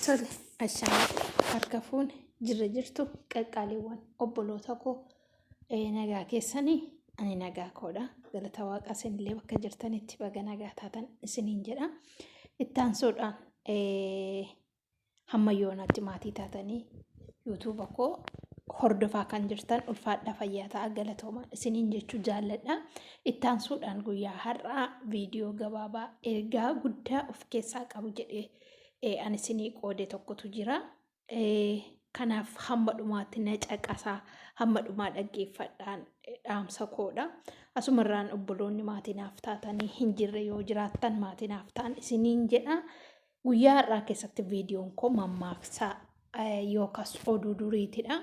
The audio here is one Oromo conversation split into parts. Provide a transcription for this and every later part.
Tole, ashaama harka fuune jirra jirtu qaqqaaliiwwan obboloota koo nagaa keessanii ani nagaa koodha. Galata waaqaa isinillee bakka jirtanitti baga nagaa taatan isiniin jedha. Itti aansuudhaan hamma yoonaatti maatii taatanii yuutuuba koo hordofaa kan jirtan ulfaadhaa fayyaa ta'a galatoomaa isiniin jechuu jaalladha. Itti aansuudhaan guyyaa har'aa viidiyoo gabaabaa ergaa guddaa of keessaa qabu jedhee ani isinii qoode tokkotu jira. Kanaaf hamma dhumaatti na caqasaa hamma dhumaa dhaggeeffadhaan dhaamsa koodha. Asumarraan obboloonni maatii naaf taatanii hin jirre yoo jiraattan maatii naaf ta'an isiniin jedha. Guyyaa har'aa keessatti viidiyoon koo mammaaksa yookaas oduu duriitidha.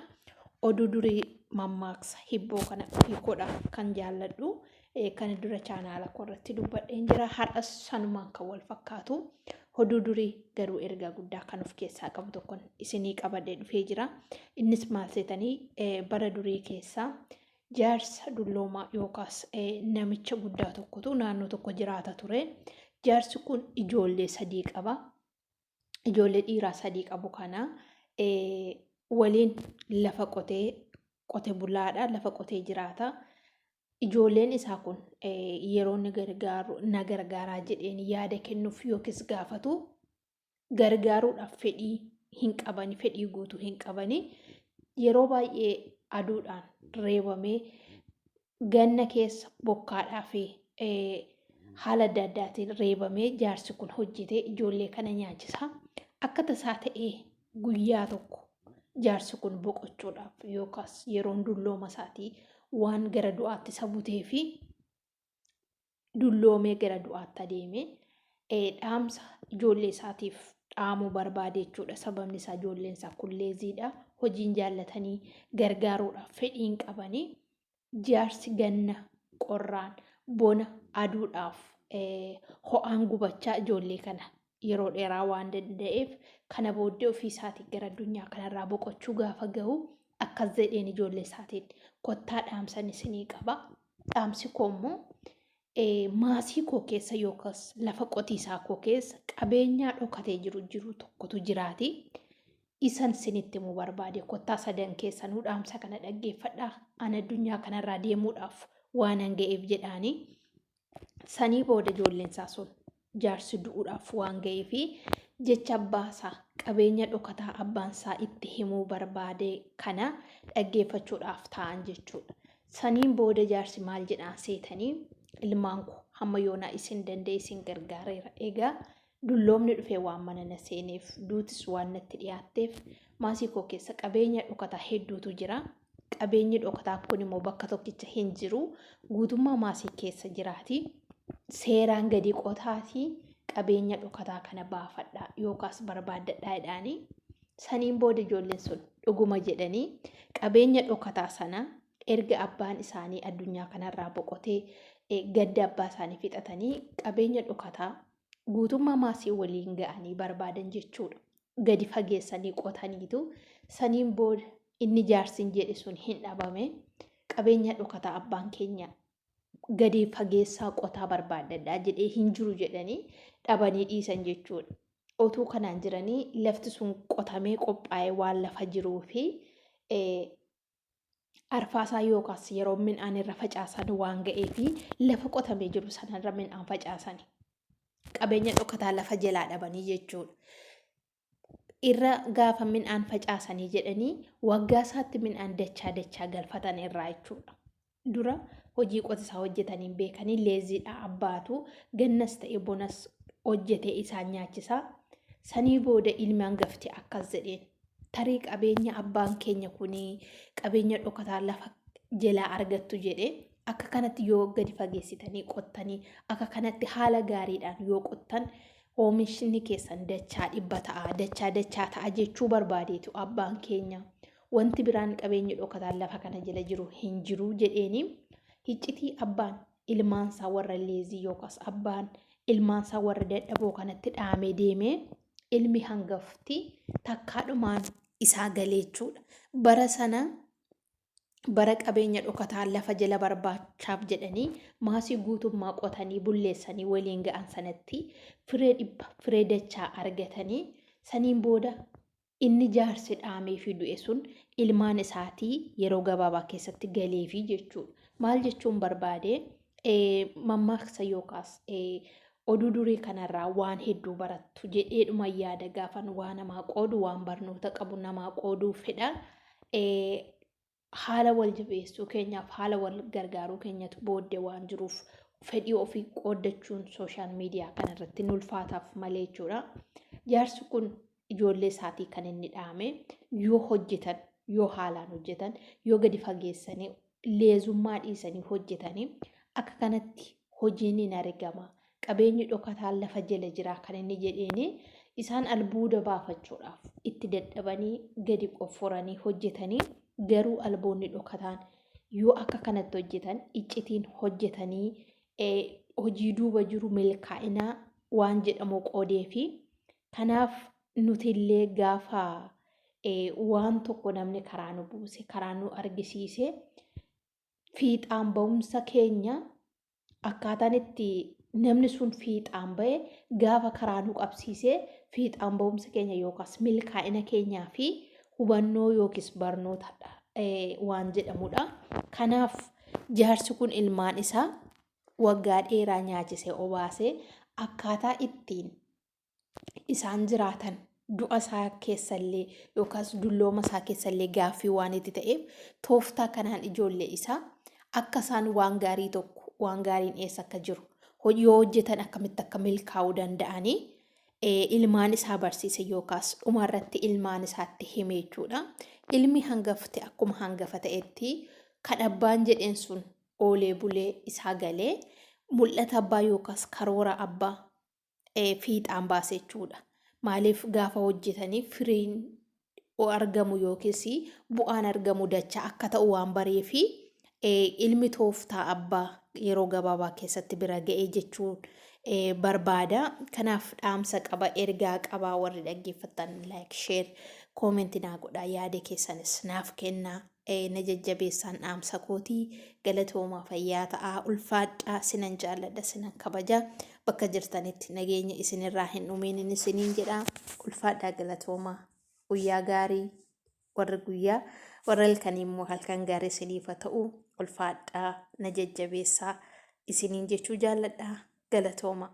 Oduu durii mammaaksa hibboo kana hiikoodha kan jaalladhu. Kana dura chaanaala koo irratti dubbadheen jira. Har'as sanumaan kan wal fakkaatu. Oduu durii garuu ergaa guddaa kan of keessaa qabu tokkon isinii qabadhee dhufee jira. Innis maal seetanii bara durii keessaa jaarsa dulloomaa yookaas namicha guddaa tokkotu naannoo tokko jiraata ture. Jaarsi kun ijoollee sadii qaba. Ijoollee dhiiraa sadii qabu kana waliin lafa qotee qote bulaadha. Lafa qotee jiraata. Ijoolleen isaa kun yeroo inni gargaaru na gargaaraa jedheen yaada kennuuf yookiis gaafatu gargaaruudhaaf fedhii hin qabani, fedhii guutuu hin qabani. Yeroo baay'ee aduudhaan reebamee ganna keessa bokkaadhaa fi haala adda addaatiin reebamee jaarsi kun hojjetee ijoollee kana nyaachisa. Akka tasaa ta'ee guyyaa tokko jaarsi kun boqochuudhaaf yookaas yeroon dullooma isaatii waan gara du'aatti isa butee fi dulloomee gara du'aatti adeeme dhaamsa ijoollee isaatiif dhaamuu barbaade jechuudha. Sababni isaa ijoolleen isaa kulleeziidha. Hojiin jaallatanii gargaaruudhaaf fedhiin qabanii jaarsi ganna qorraan bona aduudhaaf ho'aan gubachaa ijoollee kana yeroo dheeraa waan danda'eef kana booddee ofii isaatiin gara addunyaa kanarraa boqochuu gaafa gahu akkas jedheen ijoollee isaatiin kottaa dhaamsan isinii qaba. Dhaamsi koo immoo maasii koo keessa yookaas lafa qotiisaa koo keessa qabeenyaa dhokatee jiru jiru tokkotu jiraati. Isan sinitti himuu barbaade kottaa sadan keessanuu dhaamsa kana dhaggeeffadhaa. Ani addunyaa kanarraa deemuudhaaf waanan ga'eef jedhaanii. Sanii booda ijoolleen isaa sun jaarsi du'uudhaaf waan ga'eefi jecha abbaa isaa qabeenya dhokataa abbaan isaa itti himuu barbaade kana dhaggeeffachuudhaaf taa'an jechuudha. Saniin booda jaarsi maal jedhaan seetanii ilmaan koo hamma yoonaa isin danda'e isin gargaareera. Egaa dulloomni dhufee waan mana na seeneef duutis waan natti dhiyaatteef maasii koo keessa qabeenya dhokataa hedduutu jira. Qabeenyi dhokataa kun immoo bakka tokkicha hin jiru. Guutummaa maasii keessa jiraati. Seeraan gadi qotaati qabeenya dhokataa kana baafadhaa yookaas barbaaddadhaa jedhaanii. Saniin booda ijoolleen sun dhuguma jedhanii qabeenya dhokataa sana erga abbaan isaanii addunyaa kanarraa boqotee gadda abbaa isaanii fixatanii qabeenya dhokataa guutummaa maasii waliin ga'anii barbaadan jechuudha. Gadi fageessanii qotaniitu saniin booda inni jaarsin jedhe sun hin dhabame. Qabeenya dhokataa abbaan keenya gadi fageessaa qotaa barbaaddadhaa jedhee hin jiru jedhanii dhabanii dhiisan jechuudha. Otuu kanaan jiranii lafti sun qotamee qophaa'ee waan lafa jiruu fi arfaasaa yookaas yeroo midhaan irra facaasan waan ga'ee fi lafa qotamee jiru sanarra midhaan facaasani. Qabeenya dhokataa lafa jalaa dhabanii jechuudha. Irra gaafa midhaan facaasanii jedhanii waggaa isaatti midhaan dachaa dachaa galfatan irraa jechuudha. Dura hojii qotisaa hojjetaniin beekanii leeziidha abbaatu gannas ta'e bonas hojjetee isaan nyaachisaa. Sanii booda ilmi hangafti akkas jedheen. Tarii qabeenya abbaan keenya kun qabeenya dhokataa lafa jalaa argattu jedhee akka kanatti yoo gadi fageessitanii qottanii akka kanatti haala gaariidhaan yoo qottan oomishni keessan dachaa dhibba ta'a dachaa dachaa ta'a jechuu barbaadeetu abbaan keenya wanti biraan qabeenyi dhokataan lafa kana jala jiru hin jiru jedheeni hiccitii abbaan ilmaansaa warra leezii yookaas abbaan ilmaansaa warra dadhaboo kanatti dhaamee deemee ilmi hangafti takkaadhumaan isaa galee jechuudha. Bara sana bara qabeenya dhokataa lafa jala barbaachaaf jedhanii maasii guutummaa qotanii bulleessanii waliin ga'an sanatti firee dhibba firee dachaa argatanii Saniin booda inni jaarsi dhaameefii du'e sun ilmaan isaatii yeroo gabaabaa keessatti galeefii jechuudha. Maal jechuun barbaade mammaaksa yookaas oduu durii kanarraa waan hedduu barattu jedheedhuma yaada gaafan waa namaa qoodu waan barnoota qabu namaa qooduu fedha. Haala wal jabeessuu keenyaaf haala wal gargaaruu keenyatu booddee waan jiruuf fedhii ofii qooddachuun sooshaal miidiyaa kanarratti nu ulfaataaf malee jechuudha. Jaarsi kun ijoollee isaatii kan inni dhaame yoo hojjetan yoo haalaan hojjetan yoo gadi fageessanii leezummaa dhiisanii hojjetanii akka kanatti hojiin hin argama. Qabeenyi dhokataan lafa jala jira kan inni jedheeni isaan albuuda baafachuudhaaf itti dadhabanii gadi qofforanii hojjetanii garuu albuudni dhokataan yoo akka kanatti hojjetan iccitiin hojjetanii hojii duuba jiru milkaa'inaa waan jedhamu qoodee fi kanaaf nuti illee gaafa waan tokko namni karaa nu buuse karaa nu argisiise fiixaan ba'umsa keenya akkaataan itti namni sun fiixaan ba'e gaafa karaa nu qabsiise fiixaan ba'umsa keenya yookaas milkaa'ina keenyaa fi hubannoo yookiis barnootadha waan jedhamudha. Kanaaf jaarsi kun ilmaan isaa waggaa dheeraa nyaachisee obaasee akkaataa ittiin isaan jiraatan du'a isaa keessallee yookaas dullooma isaa keessallee gaaffii waan itti ta'eef tooftaa kanaan ijoollee isaa akka isaan waan gaarii tokko waan gaariin eessa akka jiru yoo hojjetan akkamitti akka milkaa'uu danda'anii ilmaan isaa barsiise yookaas dhumarratti ilmaan isaatti hime jechuudha. Ilmi hangafti akkuma hangafa ta'etti kan abbaan jedheen sun oolee bulee isaa galee mul'ata abbaa yookaas karoora abbaa fiixaan baase jechuudha. Maaliif gaafa hojjetanii firiin argamu yookiis bu'aan argamu dachaa akka ta'u waan baree fi ilmi tooftaa abbaa yeroo gabaabaa keessatti bira ga'e jechuun barbaada. Kanaaf dhaamsa qaba, ergaa qaba warri dhaggeeffattan like, share, comment naa godhaa yaada keessanis naaf kennaa. Na jajjabeessaan dhaamsa kootii galatoomaa fayyaa ta'aa ulfaadhaa sinan jaalladha sinan kabaja bakka jirtanitti nageenya isinirraa hin dhumiin isiniin jedha ulfaadhaa galatoomaa guyyaa gaarii warri guyyaa warra halkanii immoo halkan gaarii isiniif haa ta'u ulfaadhaa na jajjabeessaa isiniin jechuu jaalladha galatoomaa.